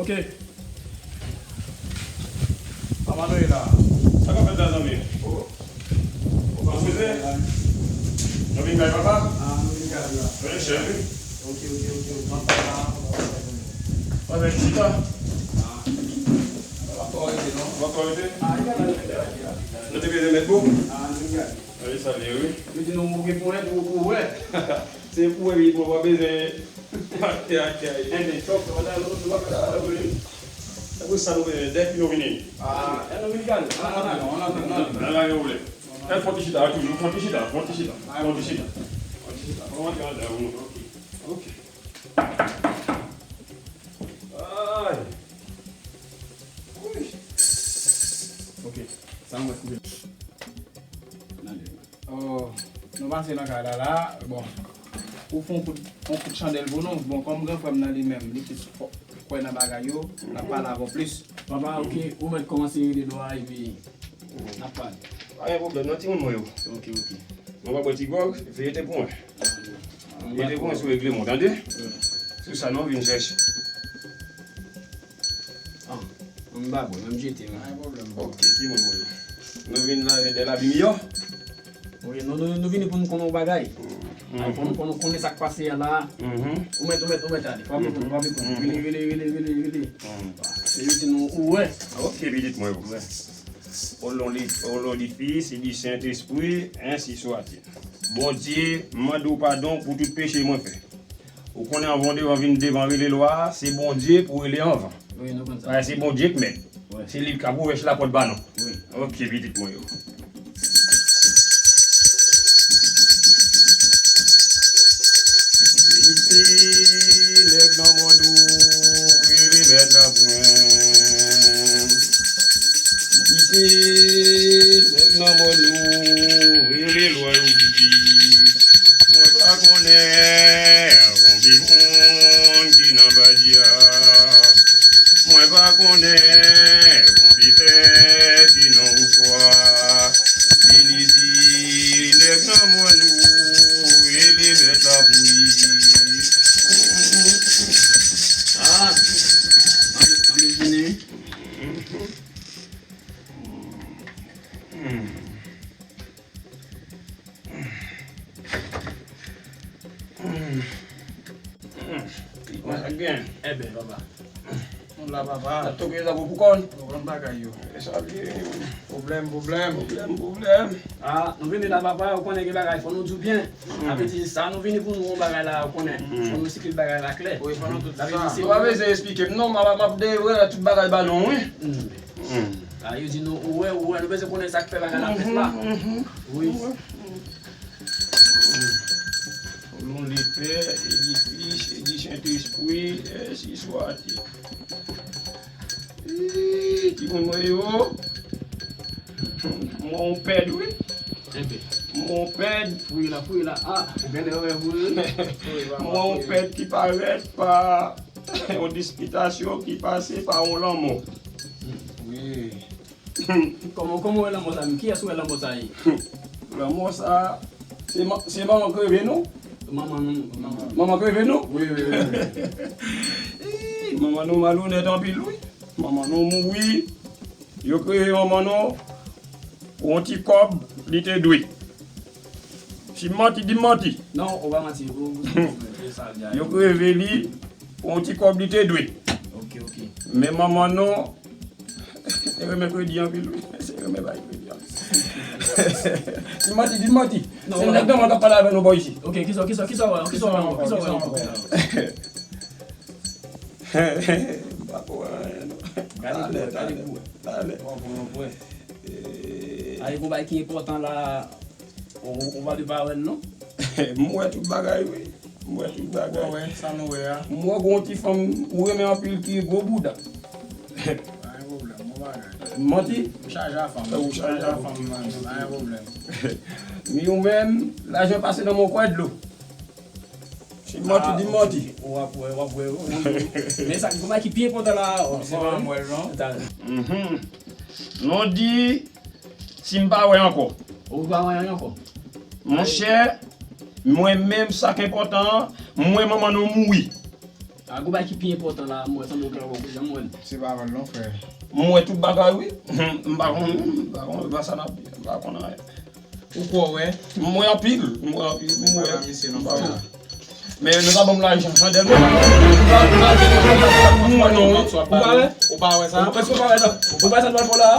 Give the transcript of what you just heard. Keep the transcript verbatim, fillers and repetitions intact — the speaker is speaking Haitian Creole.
Ke. Papa Noye la. Sa k ap fèt la, zanmi? Oh. Ou pa poze? Nou vin kay papa? Ah, nou vin kay la. Wi, chèf, wi. Ok, ok, ok, ok. Papa, papa, papa. Papa, chita. Ah. Papa, pa rete, non? Papa, pa rete? Ah, li ka rete, li ka rete. Nou te bezwen met pou? Ah, nou vin kay. Wi, sa vle, wi. Yo di nou, ou gen pou wè, ou, ou wè. Se pou wè, wi, pou wè, bezwen. Akyè, akyè. Enben, chòf, nou pa ta, nou pa ta, wi. Apre sa, nou vini, dèpi nou vini. Ah, e nou vin gade. Ann ale, ann ale, ann ale. Ann ale, ann ale. E fò ti chita, toujou, fò ti chita, fò ti chita, fò ti chita. Fò ti chita. Fò antre andan, wi. Ok. Ok. Ay. Wi. Ok. Sa mwen koupe. Ann ale. Oh, nou pase nan kay la la, bon, ou fè yon kout, yon kout chandèl pou nou. Bon, kòm gran frè m nan li menm, li plis kwè nan bagay yo, n ap pale avè w plis. Papa, ok, ou mèt kòmanse rele lwa epi n ap pale. Pa gen pwoblèm, non, timoun mwen yo. Ok, ok. Mwen pa bwè ti gwòg, veye te pou mwen. Veye te pou mwen sou regleman, tande? Wi. Sou sa, nou vin chèche. Ah, m pa bwè, men m jete, wi. Pa gen pwoblèm. Ok, timoun mwen yo. Nou vin la avèk de labi miyò. Wi, nou, nou, nou vini pou nou konnen yon bagay. Mhm. Ay, pou nou, pou nou konnen sa k pase a la. Mhm. Ou mèt, ou mèt, ou mèt ale. Frape pou nou, frape pou nou. Mhm. Rele, rele, rele, rele, rele. Mhm. Se yo di nou, ou wè. Ok, pitit mwen yo. Wè. O non li, o non li Fi, e di Sentespri, ensi swa-t-il. Bondye, m mande w padon pou tout peche mwen fè. Ou konnen anvan w devan vin devan rele lwa a, se Bondye pou w rele anvan. Wi, nou konn sa. Paske se Bondye k mèt. Wi. Se li k ap ouvè lapòt ba nou. Wi. Ok, pitit mwen yo. Vin isit, nèg nan mòn ou, rele mèt la pou mwen. Vin isit, nèg nan mòn ou, rele lwa yo pou li. Mwen pa konnen konbyen moun ki nan badya. Mwen pa konnen konbyen tèt ki nan woufwa. Vin isit, nèg nan mòn ou, rele mèt la pou li. Ah, ann, ann vini. Kòman sa gen? Enben, papa. Nou la, papa. N ap toke sa pou kòn. Nou konn bagay yo. E sa vle. Pwoblèm, pwoblèm. Pwoblèm, pwoblèm. Ah, nou vini la, papa, ou konnen gen bagay, fò nou di w byen. Sa vle di, sa nou vini pou nou yon bagay la, ou konnen. Fò nou sipliye bagay la klè. Wi, fò nou tout sa. Sa vle di, se ou. Ou pa bezwen eksplike m, non, m ap, m ap devwale tout bagay ba nou, wi. Hmm. Ah, yo di nou, ou wè, ou wè, nou bezwen konnen sa k fè bagay la fèt la. Mhm, mhm. Wi. O non de Pè, e di Fis, e di Sentespri, ensi swa-t-il. Ih, timoun mwen yo. Mwen yon pèd, wi. Enben. Mwen yon pèd. Fouye la, fouye la. Ah, ou genlè wè, wi. Mwen yon pèd ki parèt pa yon dispitasyon ki pase pa yon lanmò. Wi. Kòman, kòman w wè lanmò sa menm? Kiyès ou wè lanmò sa ye? Lanmò sa, se ma-, se manman k reve nou? Manman nou, manman. Manman k reve nou? Wi, wi, wi, wi. Ih, manman nou malonèt anpil, wi. Manman nou mouri. Yo kreye manman nou pou yon ti kòb li te dwe. Si m manti, di m manti. Non, ou pa manti. Ou, ou, ou, ou, sa l di a. Yo kreve li pou yon ti kòb li te dwe. Ok, ok. Men manman nou, se renmen kredi anpil, wi. Se renmen bay kredi anpil. Si m manti, di m manti. Non, se nèg nan mwen k ap pale avè nou bò isit. Ok, kisa, kisa, kisa w wè, kisa w wè ankò, kisa w wè ankò? M pa ko wè anyen, non. Gade pou wè, gade pou wè. Talè. Bon, bon, bon. Eh. Ay, gon bagay ki enpòtan la, ou, ou pa de parèl, non? M wè tout bagay, wi. M wè tout bagay. Ou wè, sa nou wè a. M wè gon ti fanm ou renmen anpil ki gwo bouda. Pa gen pwoblèm, bon bagay. Manti? M chaje a fanm. Ou chaje a fanm. Pa gen pwoblèm. Men ou menm, lajan pase nan men w kwè dlo. Si m manti, di m manti. W ap wè, w ap wè, w ap wè. Men sa, gon bagay ki pi enpòtan la, w ap wè, non? Mhm. Non, di, si m pa wè ankò. Ou pa wè ankò? Monchè, mwen menm, sa k enpòtan an, m wè manman nou mouri. A gwo bagay ki pi enpòtan la, mwen sanble ou gen yon gwo jan mwen. Se pa vòl non, frè. M wè tout bagay, wi. M pa konn, m pa konn, m pa sa n ap, m pa konn anyen. Ou kwè w wè? M wè anpil, m wè anpil, m wè. Misye non, frè. Men nou ka ban m lajan, Chandèl, mwen. M wè non, wi. Ou pa wè? Ou pa wè sa? Èske ou pa wè sa? Ou pa wè sa n pral fè la?